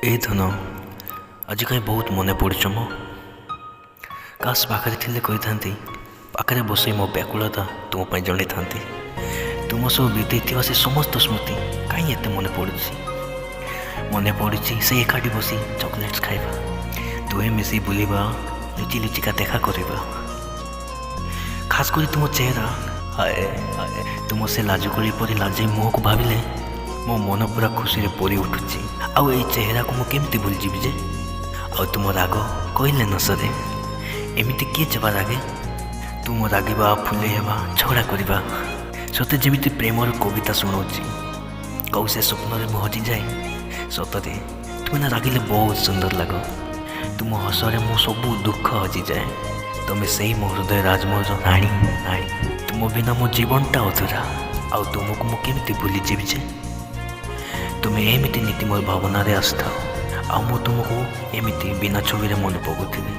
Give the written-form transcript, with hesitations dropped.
ଏ ଧନ, ଆଜି କାହିଁ ବହୁତ ମନେ ପଡ଼ୁଛ ମ। କାଶ ପାଖରେ ଥିଲେ କହିଥାନ୍ତି, ପାଖରେ ବସେଇ ମୋ ବ୍ୟାକୁଳତା ତୁମ ପାଇଁ ଜଣେଇଥାନ୍ତି। ତୁମ ସହ ବିତେଇଥିବା ସେ ସମସ୍ତ ସ୍ମୃତି କାହିଁ ଏତେ ମନେ ପଡ଼ୁଛି। ମନେ ପଡ଼ୁଛି ସେ ଏକାଠି ବସି ଚକୋଲେଟ୍ସ ଖାଇବା, ଦୁହେଁ ମିଶି ବୁଲିବା, ଲୁଚି ଲୁଚିକା ଦେଖା କରିବା, ଖାସ କରି ତୁମ ଚେହେରା। ହାଏ ହାଏ, ତୁମ ସେ ଲାଜକୁଳି ପରି ଲାଜେଇ ମୁହଁକୁ ଭାବିଲେ ମୋ ମନ ପୁରା ଖୁସିରେ ପୁରି ଉଠୁଛି। ଆଉ ଏଇ ଚେହେରାକୁ ମୁଁ କେମିତି ଭୁଲିଯିବି ଯେ? ଆଉ ତୁମ ରାଗ କହିଲେ ନ ସରେ। ଏମିତି କିଏ ଯେବା ରାଗେ? ତୁମ ରାଗିବା, ଫୁଲେଇ ହେବା, ଝଗଡ଼ା କରିବା ସତେ ଯେମିତି ପ୍ରେମର କବିତା ଶୁଣାଉଛି। କଉ ସେ ସ୍ୱପ୍ନରେ ମୁଁ ହଜିଯାଏ। ସତରେ ତୁମେ ନା ରାଗିଲେ ବହୁତ ସୁନ୍ଦର ଲାଗ। ତୁମ ହସରେ ମୁଁ ସବୁ ଦୁଃଖ ହଜିଯାଏ। ତୁମେ ସେଇ ମୋ ହୃଦୟ ରାଜମହଲର ରାଣୀ, ରାଣୀ। ତୁମ ବିନା ମୋ ଜୀବନଟା ଅଧୁରା। ଆଉ ତୁମକୁ ମୁଁ କେମିତି ଭୁଲିଯିବି ଯେ? ତୁମେ ଏମିତି ନିତି ମୋର ଭାବନାରେ ଆସିଥାଅ, ଆଉ ମୁଁ ତୁମକୁ ଏମିତି ବିନା ଛବିରେ ମନେ ପକାଉଥିବି।